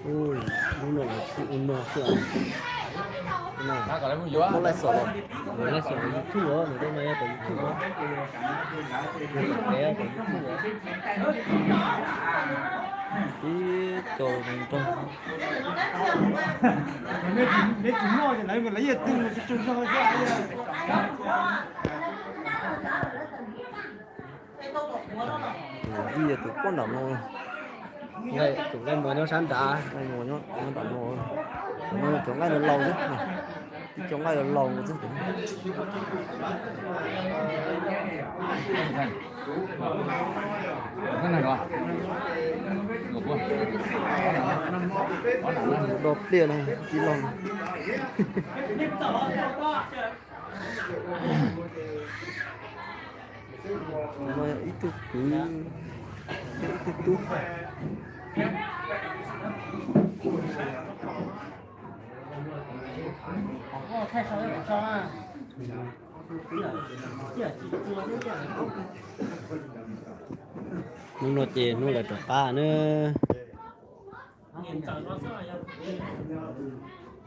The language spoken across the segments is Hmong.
Ui, hnub no lawv kuj ua no xwb. Muab laij xam los, lawv laij xam los YouTube os, nws no yog tom YouTube os. Yog tom kev tom YouTube os. Ib co zoo nraug. Tus vij yog tus poj nram no. Nqaij, tus nqaij muag nyob sab nrad, nqaij muag nyob nram no. Cov nqaij laus laus xwb, ib co nqaij laus laus xwb. Do pliaj no tib lo. Ib tug kwv, ib tug tub. Hnub no ces hnub lawv rov qab na.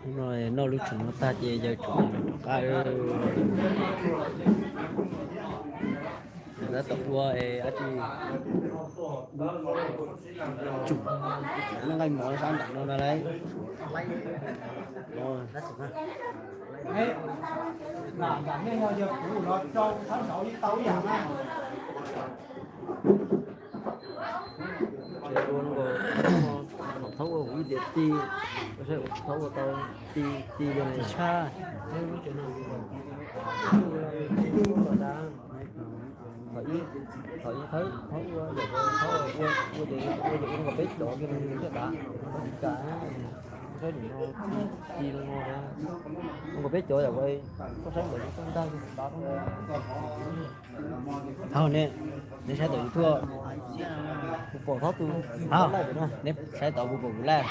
Hnub no noj lub tsev no tag ces yawg tsum lawv rov qab. Lawv tab tom ua es dab tsi, tsum nqaij mov sab nram no no lauj. Thaub ua kuv ib tiam ti, saib kuv thaub ua tau ti ti li tshaj. Thaum ib, thaum ib thawb thaub ua, thaub ua, ua ces ua ces ua nkaus peb cov kiag no thiaj dav, tsis kam. Saib nim no ti ti li no na, ua nkaus peb cov yam ua, koj saib ntawd koj ntag. Thaub ne, neb saib tom YouTube, kuv pom thaub tus, thaub, neb saib tod kuv pom kuv laj.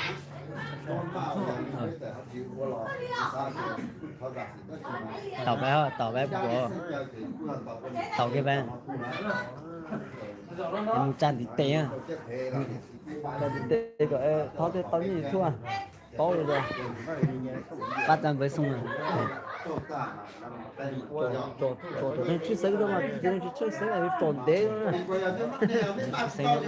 Taum peb, taum peb kuv pom, taum kiag peb. Es mus tsa ntiv tes, tsa ntiv tes kom thaub thiaj tau nyob YouTube paub li os. Pab tsa npawv xoo na. Tsom tsom tsom neeg tshwj xeeb rau mas, tsis tshwj xeeb tsom ntev. Tshwj xeeb.